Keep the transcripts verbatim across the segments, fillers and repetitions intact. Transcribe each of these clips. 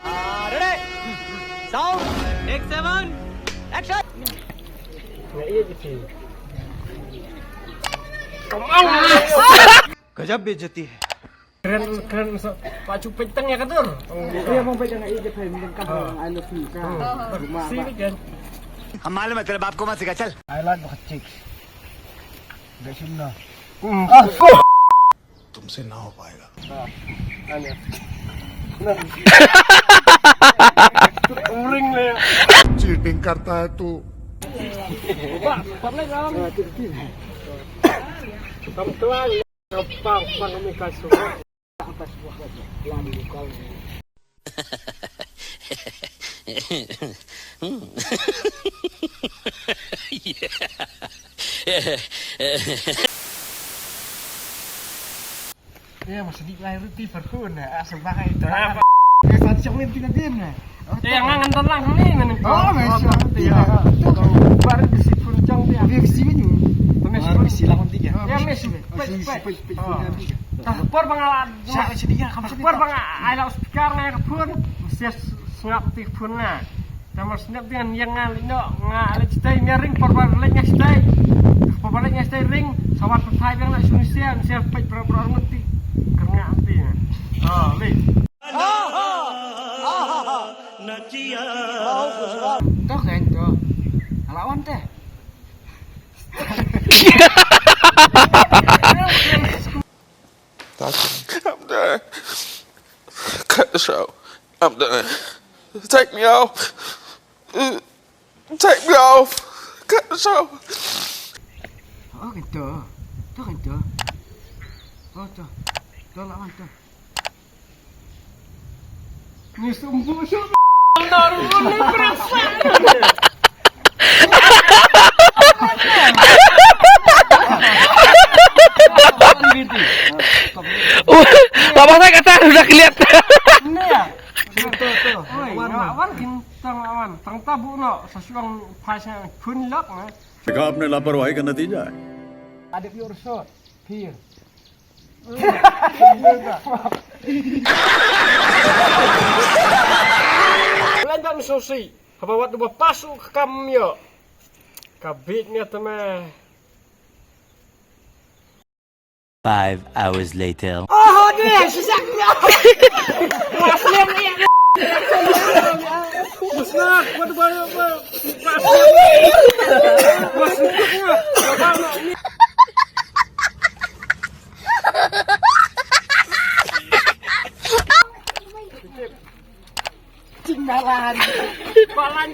Ah, ready? Sound, take seven, action! गजब बेइज्जती है। Kren, kren, so, Pak Cupit tang ya kadur. Iya, Bang Pet, jangan iya, Pet, tang kan, I love you, kan. Rumah, Bang. Kan. हम मालूम है तेरे बाप को मत सिखा, चल। I like bakhat chicks. Dah sini. Hmm. Ah, fuck. तुमसे ना हो पाएगा। Boring le. चीटिंग करता है तू। Ya, masih di lahir di Farhun, ya. Asal bangai itu. Apa? Ya, satu cewek yang tidak dia, nah. Eh, yang ngan nonton langsung ni, mana? Oh, masya Allah. Iya. Tuh, baru bisi pun cong dia. Dia bisi ni. Baru bisi lawan tiga. Ya, bisi. Pet, pet. Tah por ba nga la. Sa sini ya, kamu sini. Por ba nga ai la speaker nga ka phone. Mesti sngap ti phone na. Tama sngap ti ngan yang nga lino nga la cetai miring por ba lek nga cetai. Por ba lek nga cetai ring. Sawat petai biang na suni sia, sia pet pro pro ngerti. Kerna ti. Oh, lek. Toh kan toh. Ala wan teh. I'm done. Cut the show. I'm done. Take me off. Take me off. Cut the show. Oh, gitu. Tuh, gitu. Oh, tuh. Tuh, lawan, tuh. Ni sumbu, sumbu. Naruh ni perasaan. Wah, Bapak saya kata sudah kelihatan. Ni ya. Tuh, tuh, tuh. Oi, lawan, lawan, bintang lawan. Tang tabu no, sesuang pasang pun lok, nah. देखा आपने लापरवाही का नतीजा है। Ada viewer shot, fear. Lanjang susi, haba wat ba pasu ka kam yo. Ka bit nya tama. Five hours later. Oh, ni, sisak nya. Muslim ni. Muslim, what about you? Tinggalan. Palan.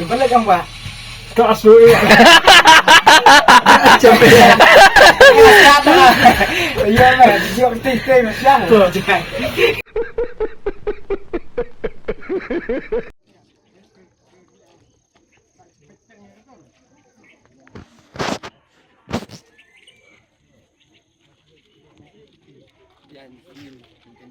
Balik kan, Pak? Tak asuh. Capek. Ya, Pak. Dia teh, teh, siang.